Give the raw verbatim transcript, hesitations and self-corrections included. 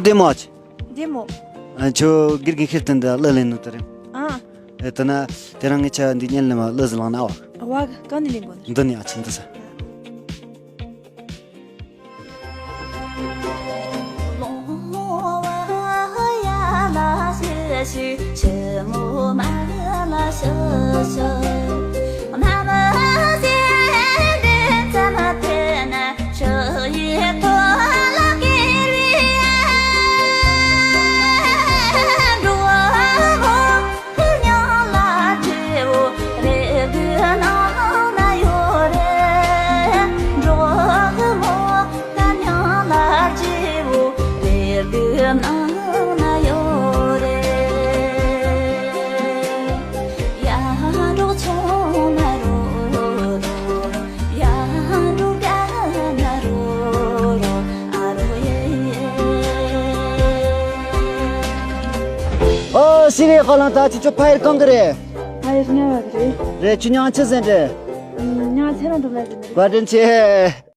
བདེ་མོ་ཨ་ཅི། བདེ་མོ། ཨ་ཁྱོད་དགེ་རྒན་ཁེར་སྟོན་འདི་གླུ་ལེན་ནོ་དེ་རེད། ཨ། ཨེ་དེ་ན་དེ་རིང་ངས་ཁྱོད་འདི་སྙན་ལེན་མ་གླུ་ཟིག་བླངས་ན་ཨོ། བ་གང་ནས་ལེན་དགོས་ནི། འདི་ནས་ཨ་ཅི་འདི་ས། ཨོ་ཤི་རེ་ཧ་ལང་ད་ཁྱེད་ཚོ་ཕ་ཡུལ་གང་གི་རེད། ཕ་ཡུལ་རྔ་བ་གི་རེད། རེད་ཁྱོད་མྱིང་ང་ཆི་ཟེར་རེད། ཨུམ། མྱིང་ང་ཚེ་རིང་སྒྲོལ་མ་ཟེར་ནི་རེད། བཀའ་དྲིན་ཆེ།